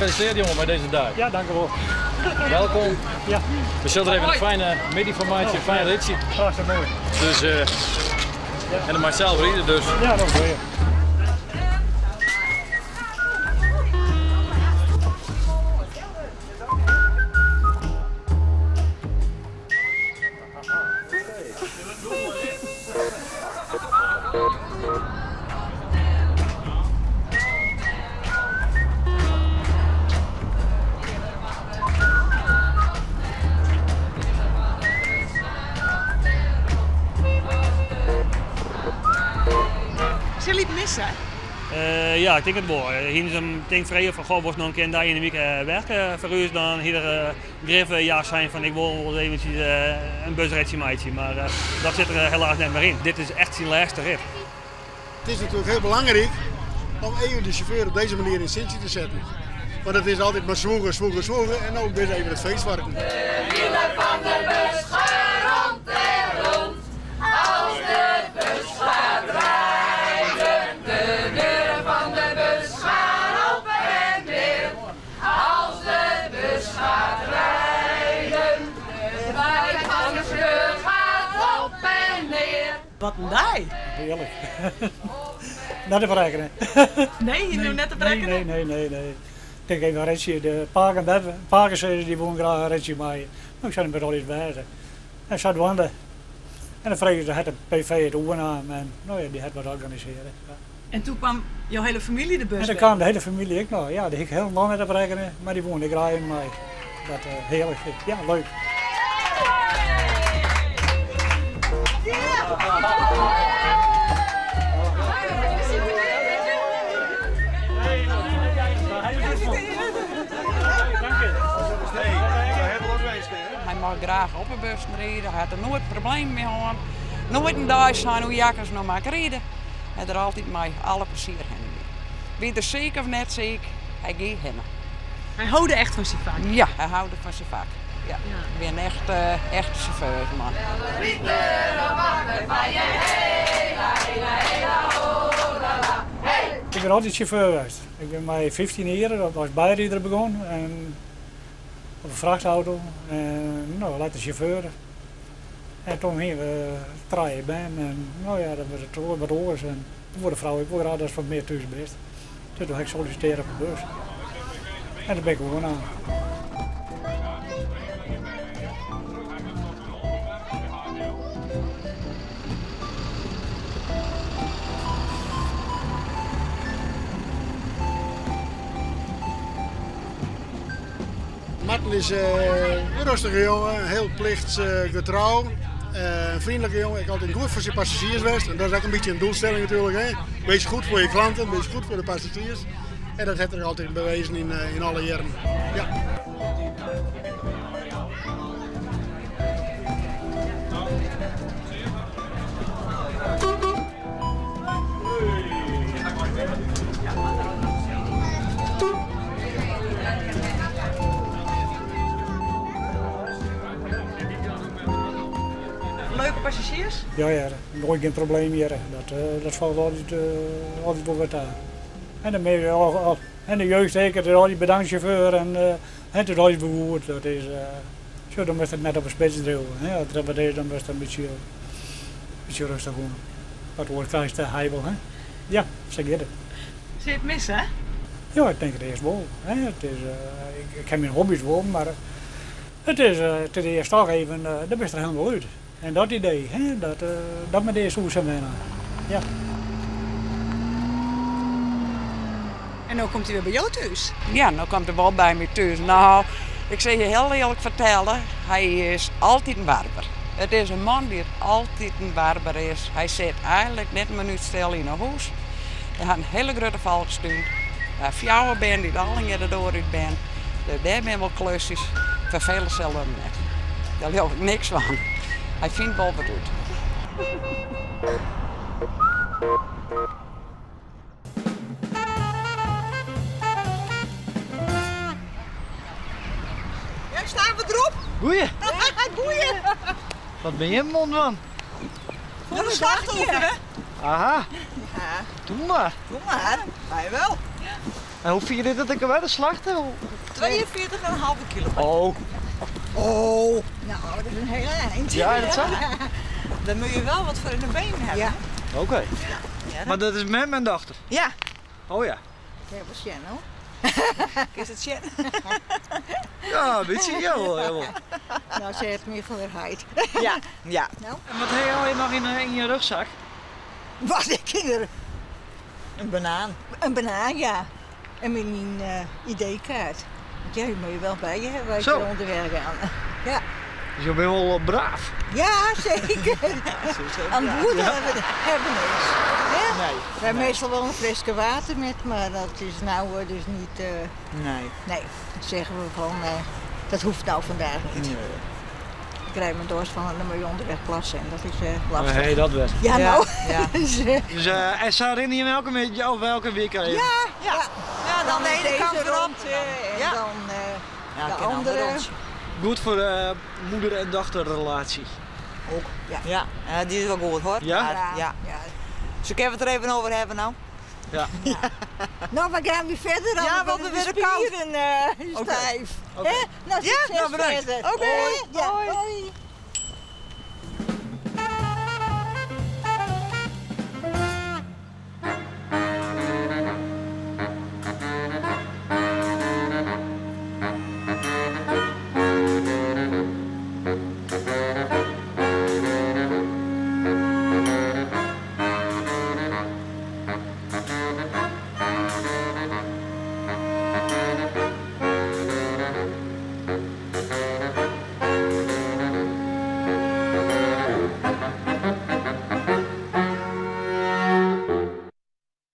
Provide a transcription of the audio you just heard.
Gefeliciteerd jongen mei dizze dei. Ja, dankjewol. Welkom. Ja. We sille der even in fijne middei fan meitsje, in fijn ritsje. Hartstikke moai. Dus, en dan mei sels ride dus. Ja, dat is moai. Sil hy it misse? Ja, ik tink it wol. Hienen se him tink frege fan goh, wolst noch in kear in dei yn de wike werke foar ús, dan hie er grif ja sein fan ik wol wolris eventsjes in busritsje meitsje, mar dat sit der helaas net mear yn. Dit is echt syn lêste rit. Het is natuurlijk heel belangrijk om even de chauffeur op deze manier in het zintje te zetten. Want het is altijd maar zwoegen, zwoegen, zwoegen en nou dus even het feestvarken. De wielen van de bus gaan rond en rond. Als de bus gaat rijden. De deuren van de bus gaan open en dicht. Als de bus gaat rijden. De buik van de chauffeur gaat op en neer. Wat in dei! Hearlik. Net te berekkenen. Nee, je doet net te berekkenen? Nee, nee, nee, nee. Ik tink even in ritsje. De pake en beppe, pake sizze dy woene graach in ritsje mei. No, ik sei, dan moat al iets wêze. En sadwaande. En dan frege se, hat de PV it oernaam en no ja, dy hat wat organisearre. Ja. En toen kwam jo hele famylje de bus En dan wer? kaam de hele famylje ek noch. Ja, dy hie ik hielendal net op rekkene, mar dy woene ek graach even mei. Dat hearlik. Ja, leuk. Hy mei graach op 'e bussen ride, hy hat der noait problemen mei hân. Noait in dei sein, o jakkers, no mei ik ride. Hy der altyd mei alle plezier hinne gie. Wie er siik of net siik, hy gie hinne. Hy houde echt fan syn fak? Ja, hy houde fan syn fak. Ja, wie in echte, echte sjauffeursman. Ik bin altyd sjauffeur west. Ik bin mei 15 jier, dat as byrider begûn en op in frachtauto en no letter sjauffeur. En toen hiene we trije bern en no ja, dan wurdt it wat oars en toen woe de frou ek wol graach datst wat mear thús bist. Dus toen ha ik sollisitearre op de bus. En dêr bin ik oernaam. Marten is in rustige jonge, heel plichtsgetrouw, in vriendelijke jonge, ek altyd goed foar syn passazjiers west. En dat is ek in bytsje in doelstelling natuerlik. Hè? Wees goed foar je klanten, wees goed foar de passazjiers. En dat hat er altyd bewezen yn alle jierren. Ja. Leuke passazjiers? Ja hear, noait gjin probleem hjir. Dat falt altyd, altyd wol wer ta. En de, en de jeugd ek, it is altyd bedankt sjauffeur en it is altyd wol goed. Dat is, sjoch, dan moatst it net op 'e spits driuwe. Hè. As der wat is, dan moatst in bytsje, bytsje rêstich oan. Wat oars krijst de heibel, hè. Ja, sa giet it. Sil je it misse? Ja, ik tink it earst wol. Hè. It is, ik ha myn hobby's wol, mar it is, it is earst toch even, dêr bist der hielendal út. En dat idee, hè, dat, dat moat earst oer sa wenne. Ja. En no komt hy wer by jo thús? Ja, no komt er wol by my thús. No, ik sil je hiel earlik fertelle, hy is altyd warber. It is in man dy't altyd warber is. Hy sit eigenlik net in minút stil yn 'e hûs. Hy hat in hiele grutte folkstún. Hy hat fjouwer bern dy't allegear de doar út binne. Dus dêr binne wol klusjes. Ferfele sil er him net. Dêr leau ik niks fan. Hy fynt wol wat út. Ja, staan we erop? Goeie. Goeie. Wat bin jim oan it dwaan? Voor de slachtoffer, hè? Aha. Ja. Doe mar. Doe mar. Wij wel. En hoe fier is dat ek alwer, de Slachte? 42,5 kilometer. Oh. Oh. Nou, dat is een hele eind. Ja, is dat zo? Dan moet je wel wat voor in de benen hebben. Ja. Oké. Maar dat is mem en dochter? Ja. Oh ja. Ja, wat Sjen, hoor. Is het Sjen? Ja, een beetje. Jawel, jawel. Nou, ze heeft meer van haar heid. Ja, ja. Nou. En wat heb je nog in je rugzak? Wat ik in de... Een banaan. Een banaan, ja. En mijn ID-kaart. Want ja, die moet je wel bij je hebben als je Zo. onderweg gaat. Ja. Dus je bent wel braaf. Ja, zeker. Aan de boer Ja. hebben we hebben we niks. Hè? Nee. We hebben meestal wel een flesje water met, maar dat is nou dus niet... Nee. Nee, dat zeggen we van, dat hoeft nou vandaag niet. Ik krijg mijn dorst van en dan moet je onderweg plassen en dat is lastig. Nee, dat wel. Ja, nou. Dus, Dus en ze herinneren je elke, week- of elke week even? Ja, ja. Ja, dan de ene deze kant erop. rondje en Ja. dan Ja, de ik ken een ander andere. rondje. Goed voor moeder en dochterrelatie. Ook. Ja. Ja, die is wel goed hoor. Ja? Maar, ja. Zo kunnen we het er even over hebben nou. Ja. Nou, we gaan weer verder. Ja, anders want we worden werden de koud. spieren Oké. stijf. Oké. Hè? Nou, Ja, succes nou, bedankt. verder. Oké. Ja, Hoi. hoi.